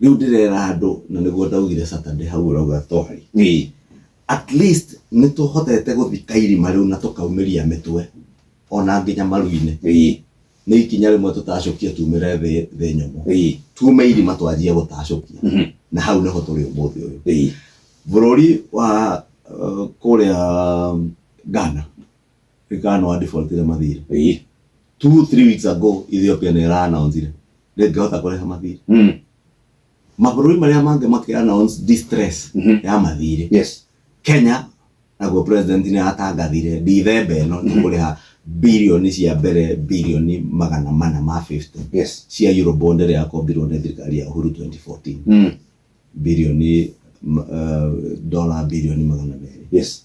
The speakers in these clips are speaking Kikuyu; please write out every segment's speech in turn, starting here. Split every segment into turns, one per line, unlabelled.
Rĩu ndĩrera andũ, na nĩguo ndaugire Saturday hau ũrauga twarĩ, at least nĩ tũhotete gũthika irima rĩu na tũkaumĩria mĩtwe ona nginya maru-inĩ. Nĩ ikinya rĩmwe tũtacũkie tumĩre thĩ nyũmũ, tume irima twanjie gũtacũkia, na hau nĩho tũrĩ ũmũthĩ ũyũ. Bũrũri wa kũrĩa Ghana, Ghana wa defaultire mathirĩ 2-3 weeks ago. Ethiopia nĩ ĩra announce ndĩngĩhota kũrĩha mathirĩ. Mabũrũri marĩa mangĩ makĩ announce distress ya mathirĩ. Kenya naguo president nĩ atangathire Dithemba ĩno tũkũrĩha birioni cia mbere, birioni 450 cia Eurobond ĩrĩa yakombirwo nĩ thirikari ya Uhuru 2014, birioni dollar birioni 200.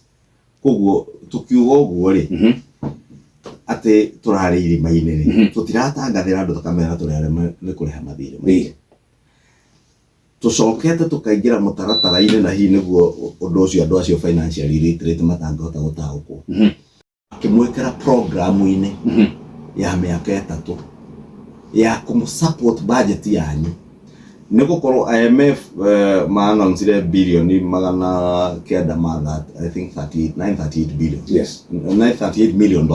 Koguo tukiuga ũguo rĩ, atĩ tũrarĩ irima-inĩ rĩ, tũtiratangathĩra andũ tũkamera tũrĩ arĩa nĩ kũrĩha mathirĩ maitũ. Tũcokete tũkaingĩra mũtaratara-inĩ, na hihi nĩguo ũndũ ũcio andũ acio financially literate matangĩhota gũtaũkwo, akĩmwĩkĩra programu-inĩ ya mĩaka 3 ya kũmũ support budget yanyu, nĩ gũkorwo IMF ma-announcire birioni 900 ma that, I think 38, 938 billion, $938 million.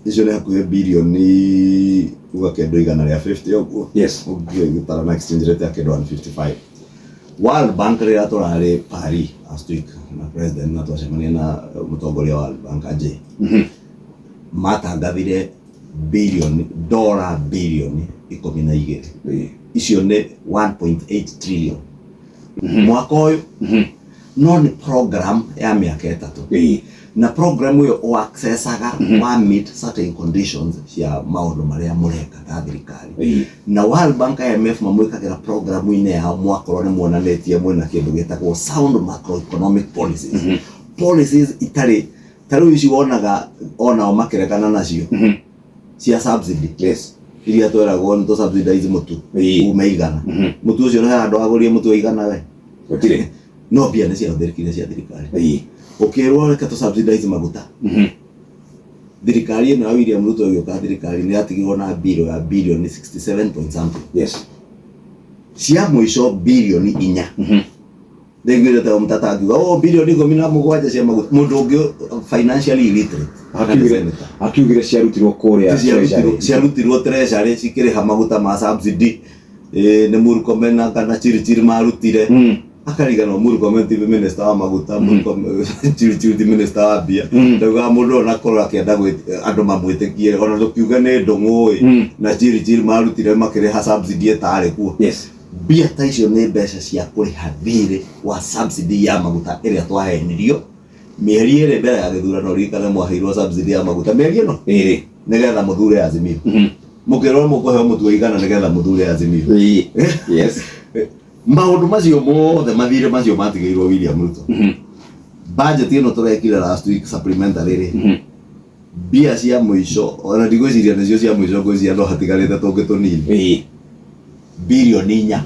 Icio nĩ hakuhĩ birioni uga kĩndũ 150 ũguo, ũngĩgĩtara na exchange rate ya kĩndũ 155. World Bank, rĩrĩa tũrarĩ Paris last week na president na twacemania na mũtongoria wa World Bank Ajay, matangathire birioni, dola birioni 12. Icio nĩ 1.8 trillion mwaka ũyũ, no nĩ program ya mĩaka 3, na program ĩyo ũaccessaga wa meet certain conditions cia maũndũ marĩa mũreka ta thirikari. Na World Bank, IMF mamwĩkagĩra programu-inĩ yao mwakorwo nĩ muonanĩtie mwĩna kĩndũ gĩtagwo sound macroeconomic policies, policies itarĩ ta rĩu ici wonaga onao makĩregana nacio cia subsidy, iria tweragwo nĩ tũ subsidize mũtu ume 100. Mũtu ũcio nĩ handũ agũrie mũtu wa 100 we?
Gũtirĩ.
No mbia nĩ ciahũthĩrĩkire cia thirikari. Ũkĩrwo reke tũ subsidize maguta, thirikari ĩno ya William Ruto ĩgĩũka thirikari nĩ yatigirwo na biro ya birioni 67 point something cia mũico birioni 4. Ndaiguire ta mũtata akiuga, "Oh, birioni 17 cia maguta." Mũndũ ũngĩ financially illiterate na nĩ senator.
Akiugire ciarutirwo kũrĩa Treasury.
Ciarutirwo treasury cikĩrĩha maguta ma subsidy. Nĩ Murkomen na kana Chirchir marutire. Akariganwo Murkomen ti minister wa maguta, Murkomen, Chirchir ti minister wa mbia. Ndaugaga mũndũ ona korwo akĩenda andũ mamwĩtĩkie, ona tũkiuge nĩ ndũng'ũ ĩ, na Chirchir marutire makĩrĩha subsidy ĩtarĩ kuo. Mbia ta icio nĩ mbeca cia kũrĩha thirĩ wa subsidy ya maguta ĩrĩa twahenirio mĩeri 2 mbere ya gĩthurano. Ririkane mwaheirwo subsidy ya maguta mĩeri ĩno
2
nĩgetha mũthure Azimio. Mũkĩrwo mũkũheo mũtu wa 100 nĩgetha mũthure Azimio. Maũndũ macio mothe, mathirĩ macio matigĩirwo William Ruto. Budget ĩno tũrekire last week, supplementary rĩ, mbia cia mũico, ona ndigwĩciria nĩcio cia mũico, ngwĩciria no hatigarĩte tũngĩ tũnini, birioni 4.